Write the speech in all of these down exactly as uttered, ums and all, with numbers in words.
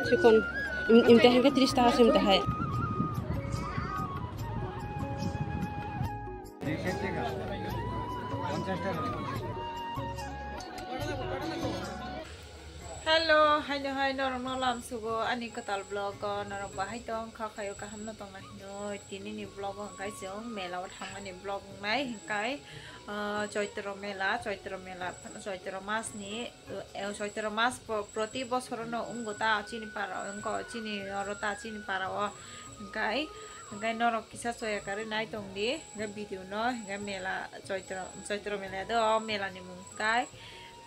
Chikon, im-, imtahai ke tris taka se imtahai. Hello, haino hai norokno lam sugo ani kwtal vlog o, norok bahai tong kha khayo kaham no tongna hino. Tini ni vlog o hwnkhe chwng mela o thangmani vlog wngnai hwnkhe, ah, Choitro mela, Choitro mela, Choitro mas ni, eh, Choitro mas po-, proti bosoro no wngo ta chini para o, wngkha chini oro ta chini para o hwnkhe, hwnkhe norok kisa choya karwi nai tong di hwnkhe video no hwnkhe mela Choitro, Choitro mela do o mela ni mung hwnkhe.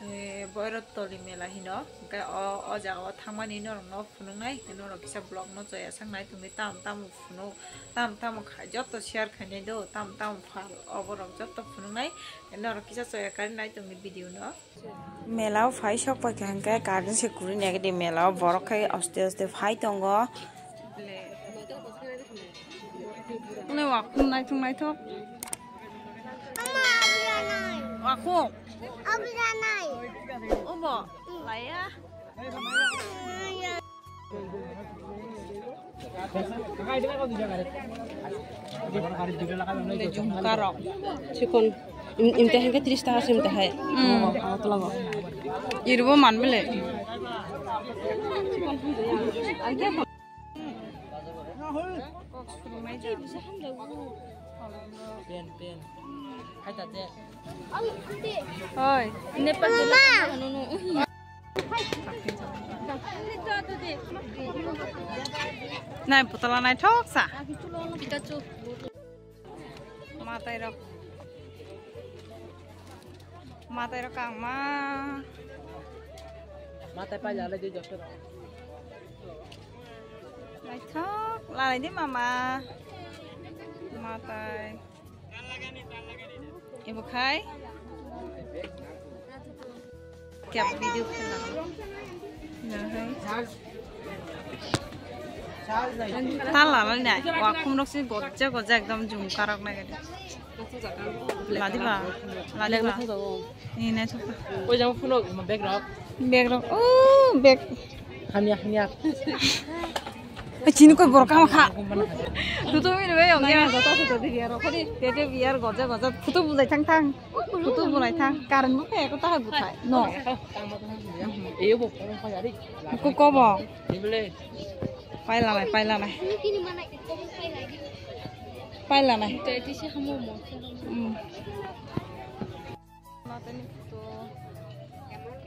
Eh, Boirotoli mela hino, hwnkhe o, o jaga o thangmani norokno phunuknai, hwnkhe norok kisa vlog no choya sak nai tongdi, tamo tamo phunuk, tamo tamo khai, joto share khainai do, tamo tamo phal, oborok joto phunuknai, norok kisa choya karwi nai tongdi video no. Mela o phai sok paikha hwnkhe current se kwrwi nai khe di, mela o borok khai aste aste phai tongo. Hwnwi wakhum naithok naithok. Wakhum. Obo. Laiya. Jumkarok. Chikon. Im-, imtahai ke tris taka se imtahai. Hmm. Iribo manbele. Pen, pen. Hai tate. Oi, Nepal. Nai putala naithok sa. Pikachu. Matai rok. Matai rok ang ma. Matai pai lalai di josto. Naithok lalai di mama. Matai. Ibo khai. Kya video khela. Tala lal nai. Wakhum rok si gojja gojja ekdom jumkarok nai gede. Ladiba. Ladiba. Ni nai thok. Oi jang phunuk bag rok. Bag rok. Oh, bag. Hamya, hamya. Chini koi borok kama kha. Tutu mini bai yong ya. Joto tutu di biar khori. Tete biar goja goja. Tutu bujai thang thang. Tutu bunai thang. Karan bo kaya ko ta hai buthai. No. Eyo bo phone pa yari. Ko ko bo. Ni bole. Paila nai, paila nai. Paila nai. Tete si hamo mo. Hmm. Matani photo.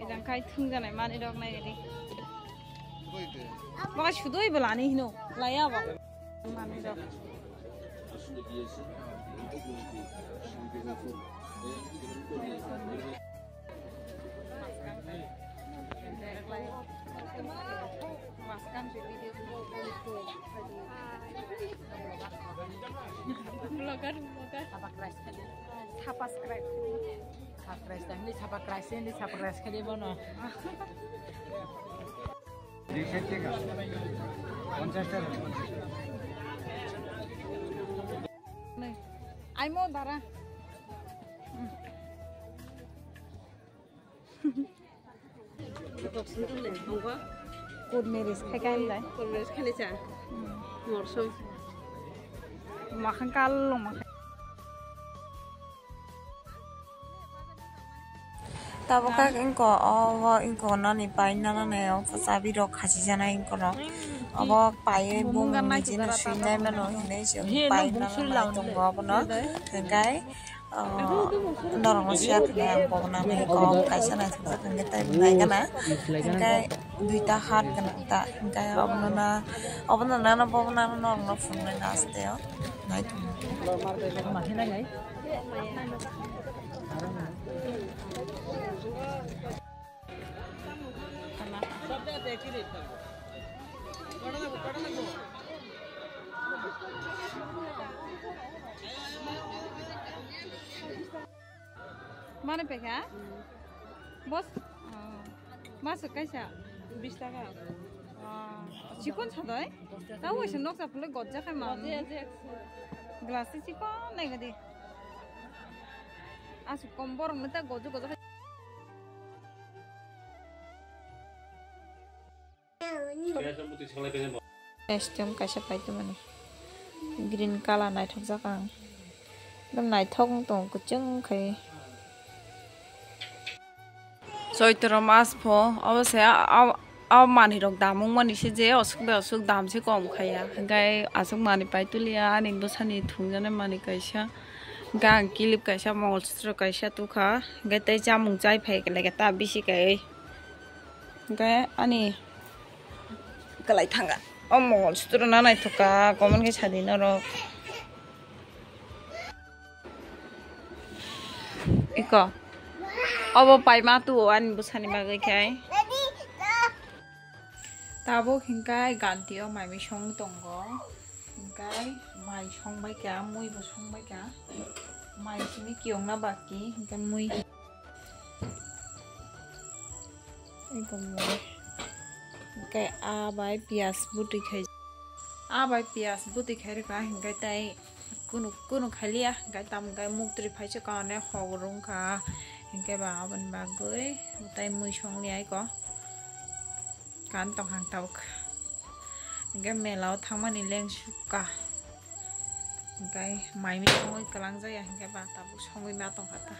Ejang khai thung janai mani rok nai gadi. Baka sudoi belani hino. Laya ba. Mani rok. Vlogger, vlogger. Subscribe. Subscribe. Subscribe, ni subscribe, ni subscribe khe di bono. Ai mo dara. Court marriage khai kai lai. Court marriage khai cha. Morsom. Makhang kal long makhang. Tabuk khe ingko o, o ingko nani pai nana ne o chabi rok khasi jana ingko no. Obo pai bumung ni jino sui nai mano hinui se pai nana nai tongo abono. Hingkai, o, norok no siya khwlai ang bobo nang nai kok kaisa nai thokjak hingke tai bo nai gana. Hingkai duita hat gana ta hingkai obono na, obono nana bobo nana norok no phunuknai na aste o. Nai tongo. Mane pekha? Bos? Oh. Masuk kaisa? Bis taka. Oh. Chikon sadoi? Ta waisa noksa phulai gojja khai ma. Glass chikon nai gadi. Asuk kom borok nita gojja gojja khai. Costume kaisa paitwmani green colour naithokjak ang. Ekdom naithok wng tongo kwchwng khai. Choitro mas pho obo se a, a, a manwi rok damung mani se je osuk bai osuk dam se kom khaiya. Hinkhe aswk manwi paituliya ani bwsani thungjaknai manwi kaisa. Hinkhe ang clip kaisa mongol sutro kaisa tukha. Hinkhe tei chamung chai phai khe ta bisi kai. Hinkhe ani kwlai thanga. O mongol sutro na naithok kha, comment khe sadi norok. Iko. Obo paima tu ani bwsani bagwi khai. Tabuk hinkhe ganti o mai mui song tongo. Hinkhe mai song bai kha, mui bo song bai kha. Mai simi kiyong na baki hinkhe mui. Eko mui. Hinkhe a bai piyaj bwtwi khai. A bai piyaj bwtwi khai rwkha, hinkhe tei kunu, kunu khailiya, hinkhe tamo hinkhe muktwi phaiso kaune hok rwngkha, hinkhe ba aboni bagwi tei mui songli aiko kan tongthang tabuk. Hinkhe mela o thangmani lengsukha, hinkhe mai mui songwi kwlangjaya, hinkhe ba tabuk songwi ma tongkha ta.